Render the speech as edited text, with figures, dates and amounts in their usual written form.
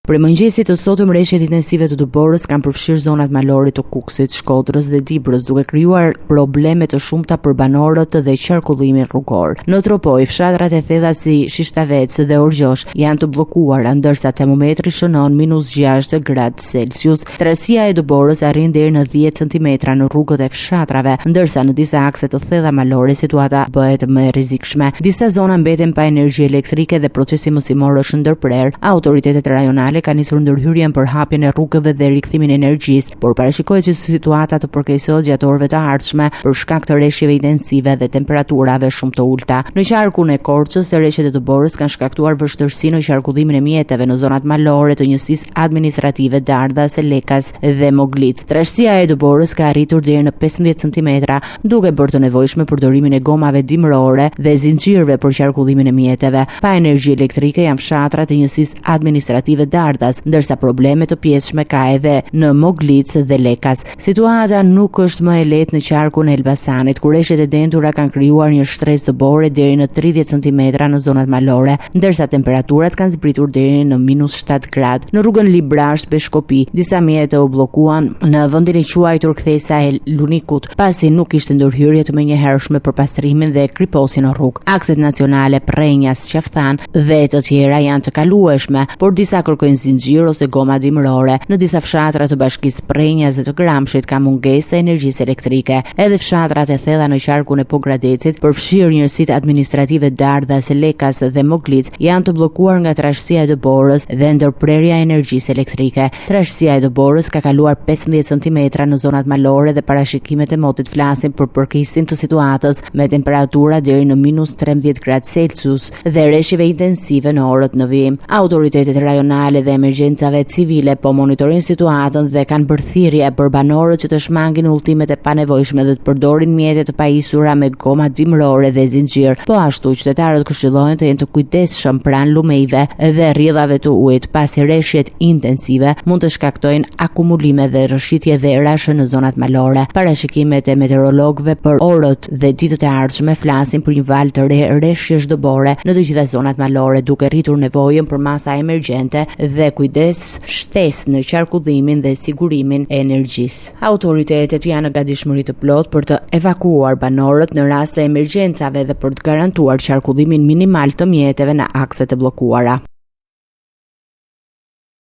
Prej mëngjesit të sotëm reshjet intensive të dëborës kanë përfshirë zonat malore të Kukësit, Shkodrës dhe Dibrës, duke krijuar probleme të shumta për banorët dhe qarkullimin rrugor. Në Tropojë, fshatrat e thella si Shishtavec dhe Orgjosh janë të bllokuara, ndërsa termometri shënon minus 6 gradë Celsius. Trashësia e dëborës arrin deri në 10 centimetra në rrugët e fshatrave, ndërsa në disa akse të thella malore situata bëhet më e rrezikshme. Disa zona mbeten pa energji elektrike dhe procesi mësimor është ndërprerë. Autoritetet rajonale kanë nisur ndërhyrjen për hapjen e rrugëve dhe rikthimin e energjisë, por parashikohet që situata të përkeqësohet gjatë orëve të ardhshme për shkak të reshjeve intensive dhe temperaturave shumë të ulëta. Në qarkun e Korçës, reshjet e dëborës kanë shkaktuar vështirësi në qarkullimin e mjeteve në zonat malore të njësisë administrative Dardhas, Lekas dhe Moglicë. Trashësia e dëborës ka arritur deri në 15 centimetra, duke bërë të nevojshme përdorimin e gomave dimërore dhe zinxhirëve për qarkullimin e mjeteve. Pa energji elektrike janë fshatrat e njësisë administrative Dardhas, ndërsa probleme të pjesshme ka edhe në Moglicë dhe Lekas. Situata nuk është më e lehtë në qarkun e Elbasanit, ku reshjet e dendura kanë krijuar një shtresë dëbore deri në 30 centimetra në zonat malore, ndërsa temperaturat kanë zbritur deri në minus 7 gradë. Në rrugën Librazhd Peshkopi, disa mjete u bllokuan në vendin e quajtur Kthesa e Lunikut, pasi nuk kishte ndërhyrje të menjëhershme për pastrimin dhe kriposjen në rrugë. Akset nacionale Prrenjas Qafë-Thanë dhe të tjera janë të kalueshme, por disa kërkojnë zinxhirë ose goma dimërore. Në disa fshatra të bashkisë Prrenjas dhe të Gramshit ka mungesë të energjisë elektrike. Edhe fshatrat e thella në qarkun e Pogradecit, përfshirë njësitë administrative Dardhas, Lekas dhe Moglicë, janë të bllokuar nga trashësia e dëborës dhe ndërprerja e energjisë elektrike. Trashësia e dëborës ka kaluar 15 centimetra në zonat malore dhe parashikimet e motit flasin për përkeqësim të situatës me temperatura deri në minus 13 gradë Celsius dhe reshjeve intensive në orët në vijim. Autoritetet rajonale dhe emergjencave civile po monitorojnë situatën dhe kanë bërë thirrje për banorët që të shmangin udhëtimet e panevojshme dhe të përdorin mjete të pajisura me goma dimërore dhe zinxhirë. Po ashtu, qytetarët këshillohen të jenë të kujdesshëm pranë lumejve dhe rrjedhave të ujit, pasi reshjet intensive mund të shkaktojnë akumulime dhe rrëshqitje dherash në zonat malore. Parashikimet e meteorologëve për orët dhe ditët e ardhshme flasin për një valë të re reshjesh dëbore në të gjitha zonat malore, duke rritur nevojën për masa emergjente dhe kujdes shtesë në qarkullimin dhe sigurimin e energjisë. Autoritetet janë në gatishmëri të plotë për të evakuuar banorët në rast të emergjencave dhe për të garantuar qarkullimin minimal të mjeteve në akset e bllokuara.